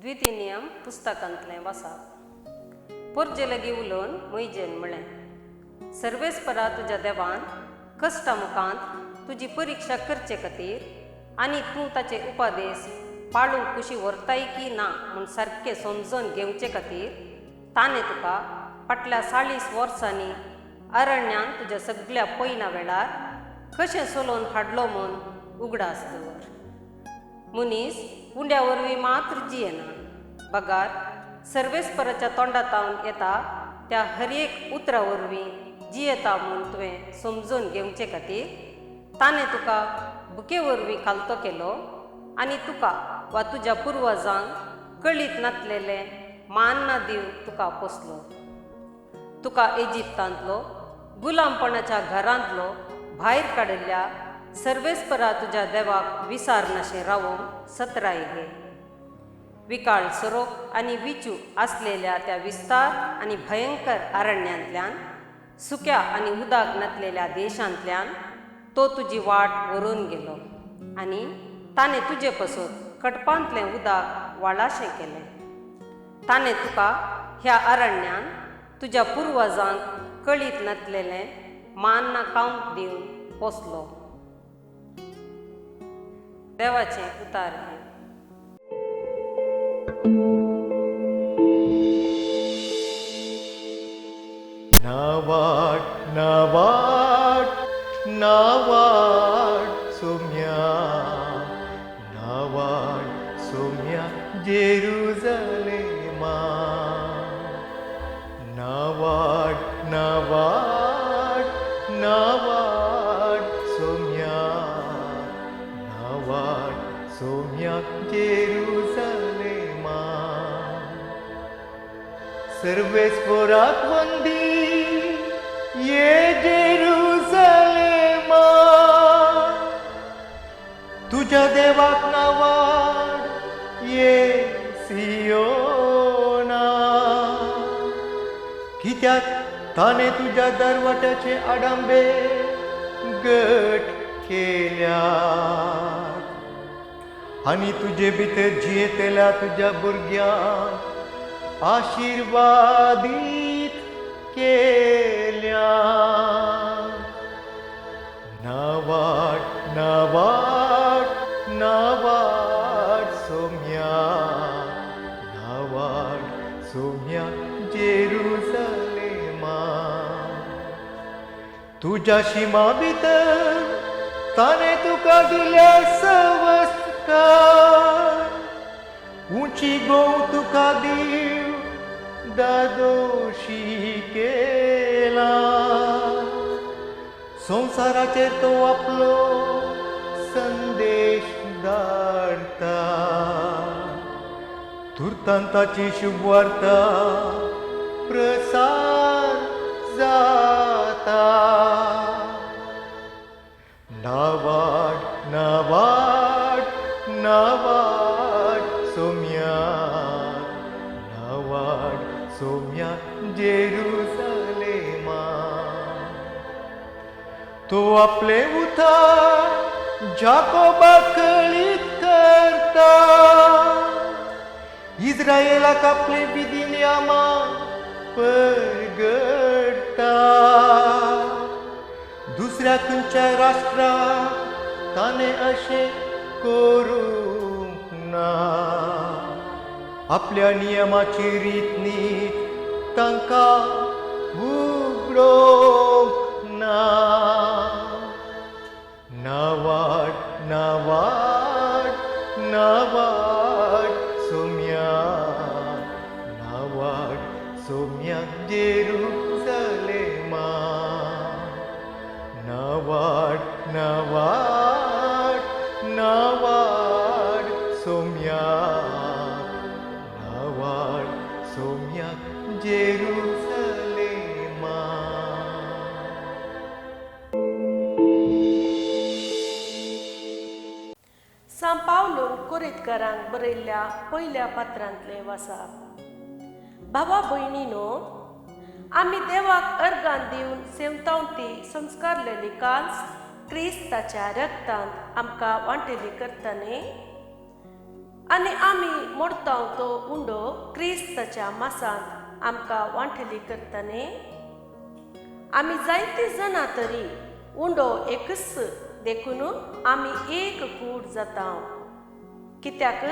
द्वितीय नियम पुस्तकांतलें वासाप. पोरजे लागीं उलोवन मोयजेन म्हळें, सर्वेस्परा तुज्या देवान कश्टा मुखांत तुजी परिक्षा करचे खातीर आनी तूं ताचे उपादेस पाळूंक कुशी व्हरताय की ना म्हूण सारकें समजून घेवचे खातीर ताणें तुका फाटल्या 40 वर्सांनी अरण्यांत तुज्या सगल्या पयना वेळार कशें चलोवन हाडलो म्हूण उगडास दवर. मनीस उंड्या वरवीं मात्र जियेना, बगार सर्वेस्पराच्या तोंडांतावन येता त्या हर एक उतरा वरवीं जियेता म्हूण तुवें समजून घेवचे खातीर ताणें तुका भुके वरवीं खालतो केलो आनी तुका वा तुज्या पुर्वजांक कळीत नातलेलें मान्ना दिवन तुका पोसलो. तुका इजिप्तांतलो गुलामपणाच्या घरांतलो भायर काडिल्ल्या सर्वेस्परा तुज्या देवाक विसारनाशें रावोवंक सतराय घे. विकाळ सोरोप आनी विचू आसलेल्या त्या विस्तार आनी भयंकर अरण्यांतल्यान, सुक्या आनी उदक नातलेल्या देशांतल्यान तो तुजी वाट व्हरून गेलो आनी ताणें तुजे पसत कडपांतलें उदक वाळाशें केलें. ताणें तुका ह्या अरण्यान तुज्या पुर्वजांक कळीत नातलेलें मान्ना खावंक दिवन पोसलो. देवाचें उतार हें. नावाट नावाट नावाट सोम्या, नावाट सोम्या जेरुजालेमा. नावाट नावाट नावाट सोम्या, नावाट सोम्या जेरुजालेमा. सर्वेस्पराक वंदी ये जेरुजालेमा, तुझ्या देवाक नावाड ये सियोना. कित्याक ताणें तुज्या दरवट्याचे आडांबे गट केल्यात आनी तुजे भितर जियेतल्या तुज्या भुरग्यांक आशिर्वादीत केल्यात. नावाट नावाट नावाट सोम्या, नावाट सोम्या जेरुजालेमा. तुज्या शिमा भितर ताणें तुका दिल्या सवस्कार, उंची गोव तुका दिव दादोशी केला. संवसाराचेर तो आपलो संदेश धाडटा, तुर्तान ताची शुभवार्ता प्रसार जाता. नावाट नावाट नावाट सोम्या, नावाट सोम्या जेरुजालेमा. तो आपले उतार जाकोबाक कळीत करता, इस्रायलाक आपले विधी नियमां परगडटा. दुसऱ्या खंयच्या राष्ट्राक ताणें अशें करूंक ना, आपल्या नियमाची रीत नीत तांकां उगडोवंक ना. नावाट नावाट नावाट सोम्या, नावाट सोम्या जेरुजालेमा. नावाट नावाट नावाट सोम्या, नावाट सोम्या जेरुजालेमा. सां पावलून कोरितकारांक बरयल्ल्या पयल्या पात्रांतलें वासाप. भावा भयणीनो, आमी देवाक अर्गान दिवन सेवतावती संस्कारलेली कांस क्रिस्ताच्या रक्तांत आमकां वांटेली करता न्ही? आनी आमी मोडता तो उंडो क्रिस्ताच्या मासांत आमकां वांटेली करता न्ही? आमी जायतीं जाणां तरी उंडो एकच, देखून आमी एक कूड जाता, कित्याक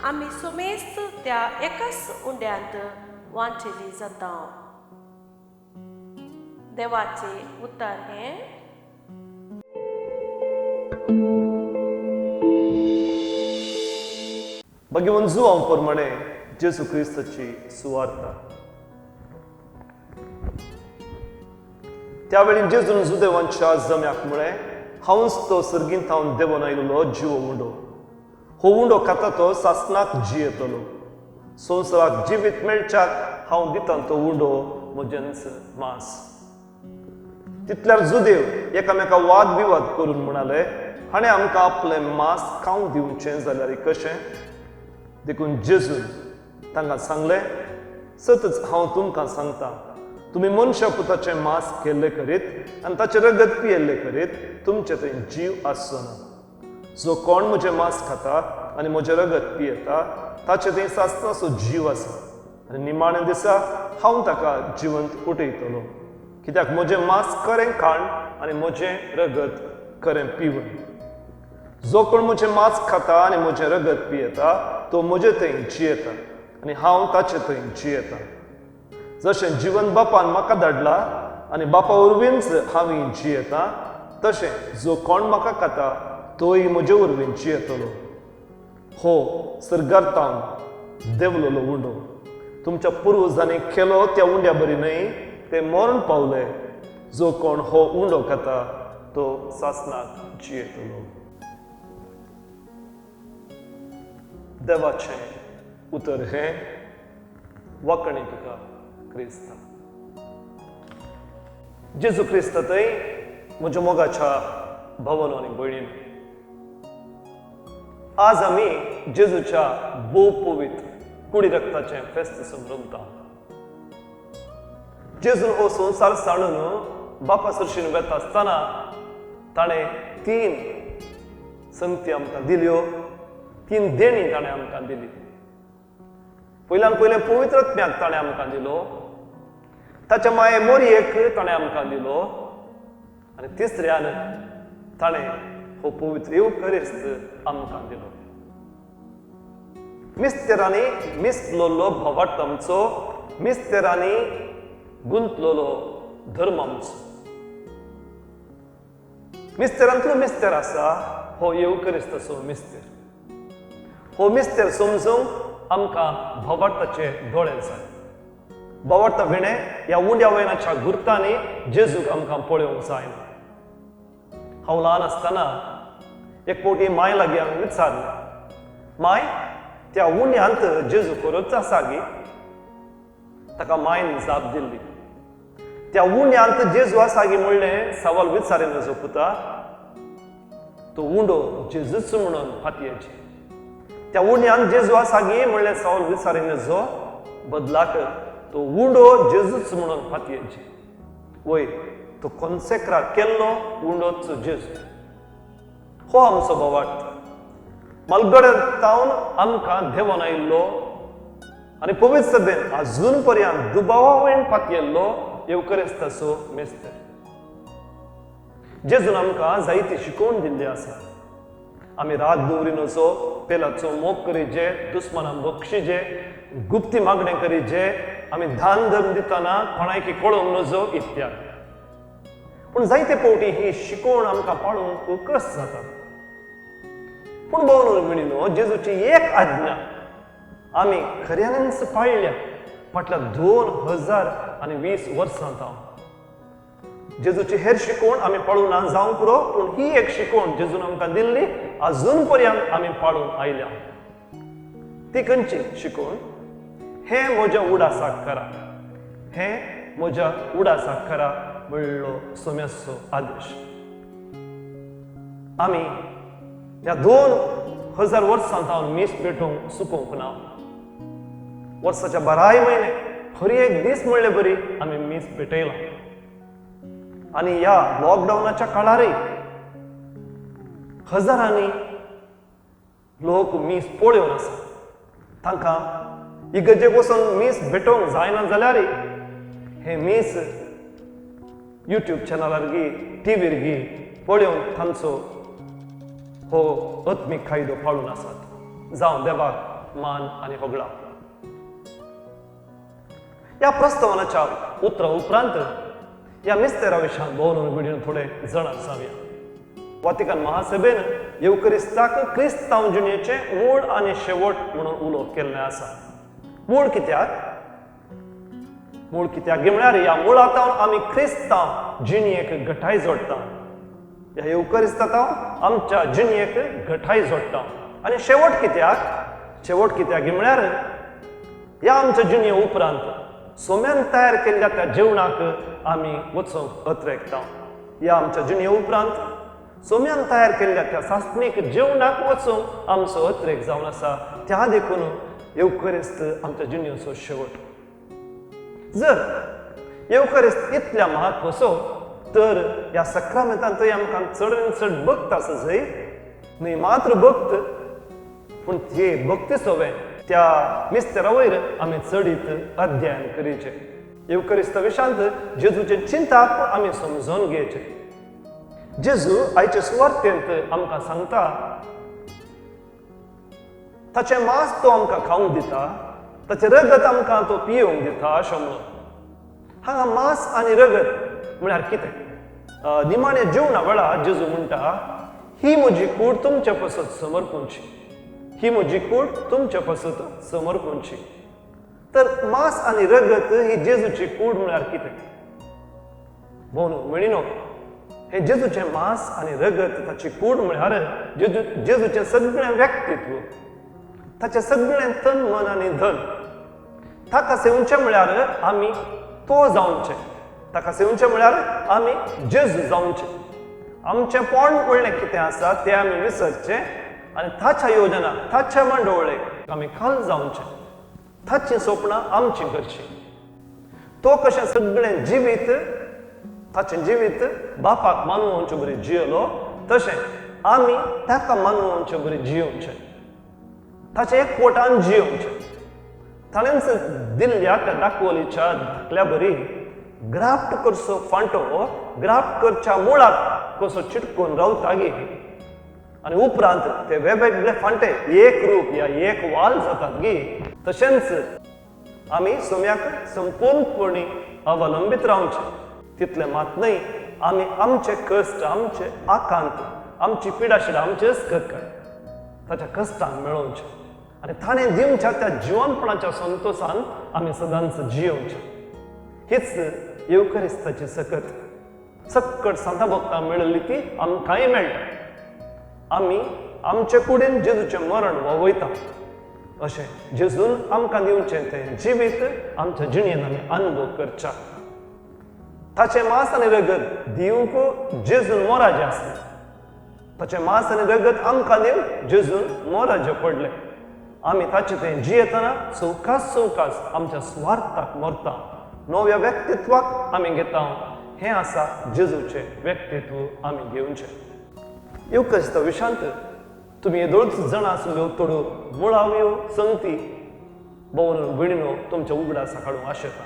आमी सुमेस्त त्या एकाच उंड्यांत वांटेली जाता. देवाचें उतर हें. भगवान जुआंव प्रमाणे जेजू क्रिस्ताची सुवार्ता. त्यावेळी जेजून जुदेवांच्या जम्याक म्हळें, हांवच तो सर्गींत हांव देवोन आयिल्लो जिवो उंडो. हो उंडो खाता तो सासणाक जियेतलो. संवसाराक जिवीत मेळच्याक हांव दितां तो उंडो म्हजेंच मांस. तितल्यार जुदेव एकामेका वाद विवाद करून म्हणाले, हाणें आमकां आपलें मांस खावंक दिवचें जाल्यार कशें? देखून जेजून तांकां सांगलें, सतच हांव तुमकां सांगता, तुमी मनशा पुताचें मांस केल्लें करीत आनी ताचें रगत पियेल्लें करीत तुमचे थंय जीव आसचो ना. जो कोण म्हजें मांस खाता आनी म्हजें रगत पियेता ताचे थंय सासणाचो जीव आसा, आनी निमाण्या दिसा हांव ताका जिवंत उठयतलो. कित्याक म्हजें मांस खरें खाण आनी म्हजें रगत खरें पिवन. जो कोण म्हजें मांस खाता आनी म्हजें रगत पियेता तो म्हजे थंय जियेता आनी हांव ताचे थंय जियेता. जशें जिवन बापान म्हाका धाडला आनी बापा वरवींच हांव जियेता, तशें जो कोण म्हाका खाता तोय म्हजे वरवीं जियेतलो. हो सर्गार तावन देंवलेलो उंडो तुमच्या पुर्वजांनी केलो त्या उंड्या बरी न्हय, ते मरण पावले. जो कोण हो उंडो खाता तो सासणाक जियेतलो. देवाचें उतर हें. वाकणी तुका क्रिस्ता. जेजू क्रिस्ता थंय म्हज्या मोगाच्या भावानो आनी भयणीन, आज आमी जेजूच्या भोव पवित्र कुडी रक्ताचें फेस्त समरमता. जेजून हो संवसार सांडून बापा सरशीन वेता आसतना ताणें तीन संगती आमकां दिल्यो, तीन देणी ताणें आमकां दिली. पयल्यान पयलें पवित्र आत्म्याक ताणें आमकां दिलो, ताच्या माये मोरयेक ताणें आमकां दिलो, आनी तिसऱ्यान ताणें हो पवित्र येवकरिस्त आमकां दिलो. मिस्तेरांनी मिसलोलो भवाट आमचो, मिस्तेरांनी गुंतलोलो धर्म आमचो. मिस्तेरांतलो मिस्तेर आसा हो येवकरिस्ताचो मिस्तेर. हो मिस्तेर समजूंक आमकां भवार्थाचे दोळे जाय. भवार्था विणें ह्या उंड्या वयनाच्या गुर्तांनी जेजूक आमकां पळोवंक जायना. हांव ल्हान आसतना एक फावटी माय लागीं हांवें विचारलें, माय त्या उंड्यांत जेजू खरोच आसा गी? ताका मायन जाप दिल्ली, त्या उंड्यांत जेजू आसा गी म्हणलें सवाल विचारिल्लो जो पुता, तो उंडो जेजूच म्हणून फातयेची. त्या उंड्यांत जेजू आसा गी म्हणलें सवाल विचारिल्लो जो बदलाक तो उंडो जेजूच म्हणून फातयेची. वय तो कॉन्सेक्रा केल्लो उंडोच जेजू. हो आमचो भवार्थ. मालगड्यात तावन आमकां देवोन आयिल्लो आनी पवित्र सभेन आजून पर्यंत दुबावा वयन पातयेल्लो येवकरिस्ताचो मेस्तर. जेजून आमकां जायती शिकोवन दिल्ली आसा. आमी राग दवरिनचो, पेलाचो मोग करीजे, दुस्मानाक बक्षिजे, गुप्ती मागणें करीजे, आमी दान धर्म दितना कोणायकी कळोवंक नजो इत्यादी. पूण जायते फावटी ही शिकोवण आमकां पाळोवंक कस जाता. पूण भोवन म्हणिनो जेजूची एक आज्ञा आमी खऱ्यांनीच पाळल्या फाटल्या 2020 वर्सां हांव. जेजूची हेर शिकवण आमी पाळूं ना जावंक पुरो, पूण ही एक शिकवण जेजून आमकां दिल्ली अजून पर्यंत आमी पाळून आयल्या. ती खंयची शिकवण? हें म्हज्या उडासाक करा, हें म्हज्या उडासाक करा म्हणलो सोम्याचो आदेश. आमी ह्या 2000 वर्सां हांव मीस पेटोवंक चुकोवंक ना. वर्साच्या 12 म्हयने हर एक दीस म्हणले बरी आमी मीस पेटयलां. आनी ह्या लॉकडावनाच्या काळारय हजारांनी लोक मीस पळोवन आसा. तांकां इगर्जेक वचून मीस भेटोवंक जायना जाल्यार हे मीस युट्यूब चॅनलार गी टीव्हीर गी पळोवन तांचो हो आत्मीक कायदो पाळून आसात. जावं देवाक मान आनी होगळा. ह्या प्रस्तावनाच्या उतरा उपरांत ह्या मिस्तेरा विशयान भोवन बिडीन थोडे जाणा जावया. वातिकन महासभेन येवकरिस्ताक क्रिस्तांव जिणेचें मूळ आनी शेवट म्हणून उलोवप केल्लें आसा. मूळ कित्याक? मूळ कित्याक म्हळ्यार ह्या मुळांत आमी क्रिस्तांव जिणेक घटाय जोडटा. ह्या येवकरिस्तांत आमच्या जिणेक घटाय जोडटा. आनी शेवट कित्याक? शेवट कित्याक म्हळ्यार ह्या आमच्या जिणे उपरांत सोम्यान तयार केल्ल्या त्या जेवणाक आमी वचूंक अत्रेकता. ह्या आमच्या जिणे उपरांत सोम्यान तयार केल्ल्या त्या सासणीक जेवणाक वचूंक आमचो अत्रेक जावन आसा. त्या देखून येवकरिस्त आमच्या जिणेचो शेवट. जर येवकरिस्त इतल्या म्हत्वाचो तर ह्या सक्रामेंतांतय आमकां चड आनी चड भक्त आसा जंय न्हय मात्र भक्त पूण ते भक्ती सोवे त्या मिस्तेरा वयर आमी चडीत अध्ययन करीचें. येवकरिस्त विशांत जेजूचें चिंताप आमी समजून घेवचें. जेजू आयचे सुवार्तेंत आमकां सांगता ताचें मांस तो आमकां खावंक दिता, ताचें रगत आमकां तो पियोवंक दिता अशें म्हणून. हांगा मांस आनी रगत म्हळ्यार कितें? निमाणे जेवणा वेळार जेजू म्हणटा, ही म्हजी कूड तुमचे पासत समर्पूंची, ही म्हजी कूड तुमचे पासत समर्पूंची. तर मांस आनी रगत ही जेजूची कूड म्हळ्यार कितें? भोवनो म्हणिनो हें जेजूचें मांस आनी रगत ताची कूड म्हळ्यार जेजूचें सगळें व्यक्तित्व, ताचें सगळें तन मन आनी धन. ताका सेवचें म्हळ्यार आमी तो जावचें, ताका सेवचें म्हळ्यार आमी जेजू जावचें. आमचें पोण म्हणलें कितें आसा तें आमी विसरचें आनी ताच्या योजना ताच्या मांडवळेक आमी खाल जावचें. ताचीं सपनां आमचीं करचीं. तो कशें सगळें जिवीत ताचें जिवीत बापाक मानवचे बरी जियेलो तशें आमी ताका मानवचे बरी जियोवचें, ताचें एक पोटान जियोवचें. ताणेंच दिल्ल्या त्या दाखवलीच्या धाकल्या बरी ग्राफ्ट करचो फांटो ग्राफ्ट करच्या मुळाक कसो चिटकून रावता गी आनी उपरांत ते वेगवेगळे फांटे एक रूप या एक वाल जातात गी तशेंच आमी सोम्याक संपूर्णपणी अवलंबीत रावचें. तितलें मात न्हय, आमी आमचे कश्ट, आमचे आकांत, आमची पिडाशिडा, आमचे अस्कतकाय ताच्या कश्टांक मेळोवचें आनी ताणें दिवच्या त्या जिवनपणाच्या संतोशान आमी सदांच जियोवचें. हीच येवकरिस्ताची सकत. सक्कड सांता भक्तां मेळिल्ली ती आमकांय मेळटा. आमी आमचे कुडीन जेजूचें मरण वळयता अशें जेजून आमकां दिवचें तें जिवीत आमच्या जिणेन आमी अनुभव करच्या. ताचें मांस आनी रगत दिवंक जेजून मोराजें आसलें, ताचें मांस आनी रगत आमकां दिवंक जेजून मोराजें पडलें. आमी ताचें तें जियेतना सवकास सवकास आमच्या स्वार्थाक मरता, नव्या व्यक्तित्वाक आमी घेता. हें आसा जेजूचें व्यक्तित्व आमी घेवचें. येवकरिस्ता विशांत तुमी येदोळच जाणां आसल्यो थोड्यो मुळाव्यो संगती भोवन भयणीनो तुमच्या उगडासा काडूंक आशेता.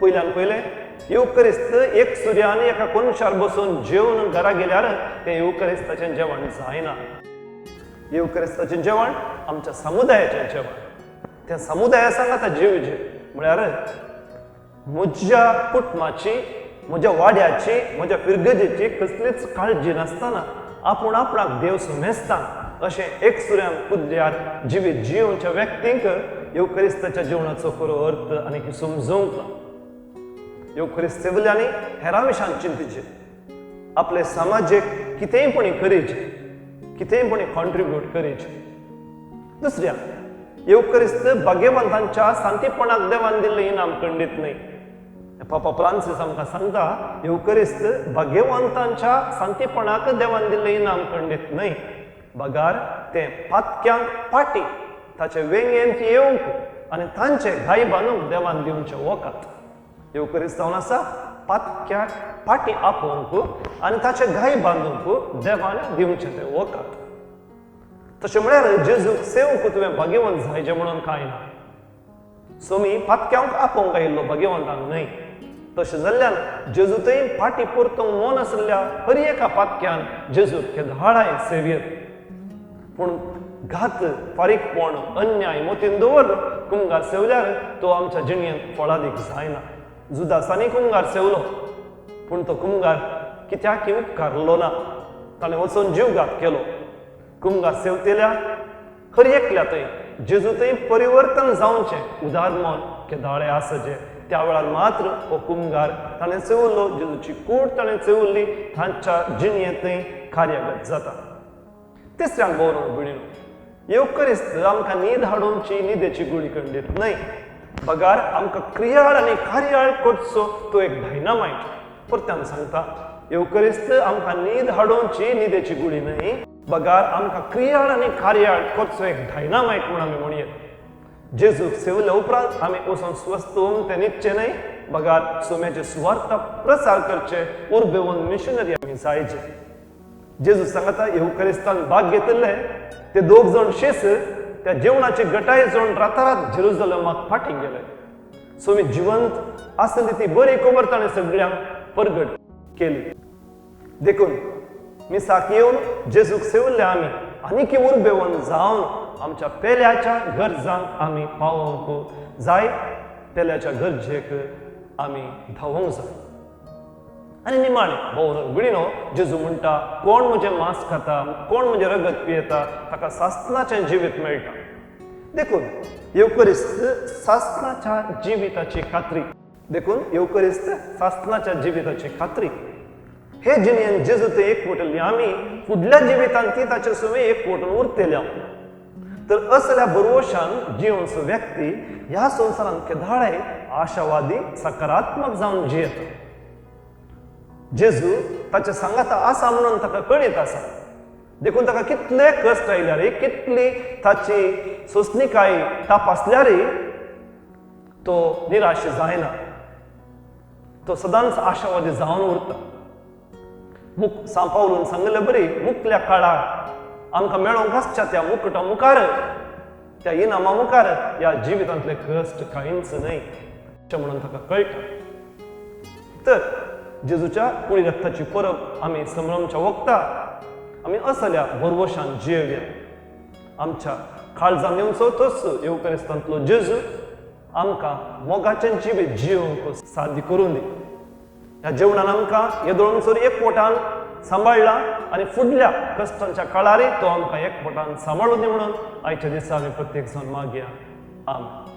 पयल्यान पयलें येवकरिस्त एक सुर्यान एका कोनशार बसून जेवन घरा गेल्यार तें येवकरिस्ताचें जेवण जायना. येवकरिस्ताचें जेवण आमच्या समुदायाचें जेवण. त्या समुदाया सांगाता जेवचें म्हळ्यार म्हज्या कुटुंबाची, म्हज्या वाड्याची, म्हज्या फिरगजेची कसलीच काळजी नासतना आपूण आपणाक देव समेस्ता अशें एक सुर्यान कुदल्यार जिवीत जियोवच्या व्यक्तींक येवकरिस्ताच्या जेवणाचो खरो अर्थ आनी समजूंक ना. येवकरिस्त सेवल्यांनी हेरां विशान चिंतिचें, आपले समाजेक कितेंय पणी करीचें, कितेंय पणी कॉन्ट्रिब्यूट करीचें. दुसऱ्या येवकरिस्त भाग्यवंतांच्या शांतीपणाक देवान दिल्लें इनाम खंडीत न्हय. पापा फ्रांसीस आमकां सांगता येवकरिस्त भाग्यवंतांच्या शांतीपणाक देवान दिल्लें इनाम खंडीत न्हय, बगार तें पातक्यांक पाटी ताचे वेंगेंत येवंक आनी तांचे घाय बांदूंक देवान दिवचें वखद. येवकरिस्त जावन आसा पातक्याक पाटी आपोवंक आनी ताचे घाय बांदूंक देवान दिवचें तें वखद. तशें म्हळ्यार जेजूक सेवंक तुवें भाग्यवंत जायचें म्हणून कांय ना. सोमी पातक्यांक आपोवंक आयिल्लो भाग्यवंतांक न्हय. तशें जाल्ल्यान जेजू थंय फाटी परतूंक मन आशिल्ल्या हर एका पातक्यान जेजूक केदाळाय सेवयत. पूण घात, फारीकपण, अन्याय मतीन दवर कुमगार सेवल्यार तो आमच्या जिणेंत फळादीक जायना. जुदासांनी कुमगार सेवलो, पूण तो कुमगार कित्याक उपकारलो ना, ताणें वचून जीवघात केलो. कुमगार सेवतेल्या हर एकल्या थंय जेजू थंय परिवर्तन जावचें उदार मन केदाळे आसचें. त्या वेळार मात्र हो कुमगार ताणें सेवल्लो, जेजूची कूड ताणें सेवल्ली, तांच्या जिणेंत थंय कार्यगत जाता. तिसऱ्यान बरोवन भयणीनो, येवकरिस्त आमकां न्हीद हाडोवची न्हिदेची गुळी खंडीत न्हय, बगार आमकां क्रियाळ आनी कार्याळ करचो तो एक डायनामायट. परत्यान सांगता, येवकरिस्त आमकां न्हीद हाडोवची न्हिदेची गुळी न्हय, बगार आमकां क्रियाळ आनी कार्याळ करचो एक डायनामायट म्हूण आमी म्हणयेत. जेजूक सेवल्या उपरांत आमी वचून स्वस्थ होवन तें न्हिदचें न्हय, बगार सोम्याचे सुवार्थ प्रसार करचे उर्बेवन मिशनरी आमी जायचे. जेजू सांगता येवकरिस्तान भाग घेतिल्ले ते दोग जाण शेस त्या जेवणाची गटाय जावन रातारात जेरुजलमाक फाटीं गेले. सोमी जिवंत आसली ती बरी खबर ताणें सगळ्यांक परगट केली. देखून मिसाक येवन जेजूक सेवल्ले आमी आनीक उर्बेवन जावन आमच्या पेल्याच्या गरजांक आमी पावोवंक जाय, पेल्याच्या गरजेक आमी धांवोंक जाय. आनी निमाणें भोवन भयणीनो, जेजू म्हणटा कोण म्हजें मांस खाता, कोण म्हजें रगत पियेता ताका सासणाचें जिवीत मेळटा. देखून येवकरिस्त सासणाच्या जिविताची खात्री. देखून येवकरिस्त सासणाच्या जिविताची खात्री. हे जिणेन जेजू ते एकवटल्ली आमी फुडल्या जिवितांत ती ताचे सुवे एकवटून उरतल्या. तर असल्या भरवशान जिवनचो व्यक्ती ह्या संवसारांत केदाळे आशावादी सकारात्मक जावन जियेता. जेजू ताचे सांगाता आसा म्हणून ताका कळीत आसा. देखून ताका कितले कश्ट आयल्यार, कितली ताची सोंसणीकाय तपासल्यार तो निराश जायना, तो सदांच आशावादी जावन उरता. सांपावलून सांगिल्ले बरी मुखल्या काळार आमकां मेळोवंक आसच्या त्या मुकुटा मुखार, त्या इनामा मुखार ह्या जिवितांतले कश्ट कांयच न्हय अशें म्हणून ताका कळटा. तर जेजूच्या कुळी रक्ताची परब आमी संभ्रमच्या वखता आमी असल्या भरवशान जियेवया. आमच्या काळजान येवचो तोच येवकरिस्तांतलो जेजू आमकां मोगाचें जिवीत जियोवंक साध्य करून दी. ह्या जेवणान आमकां येदोळसर एकवटान सांबाळ्ळा आनी फुडल्या कश्टांच्या काळारय तो आमकां एकवटान सांबाळूं दी म्हणून आयच्या दिसा आमी प्रत्येक जाण मागया. आमेन.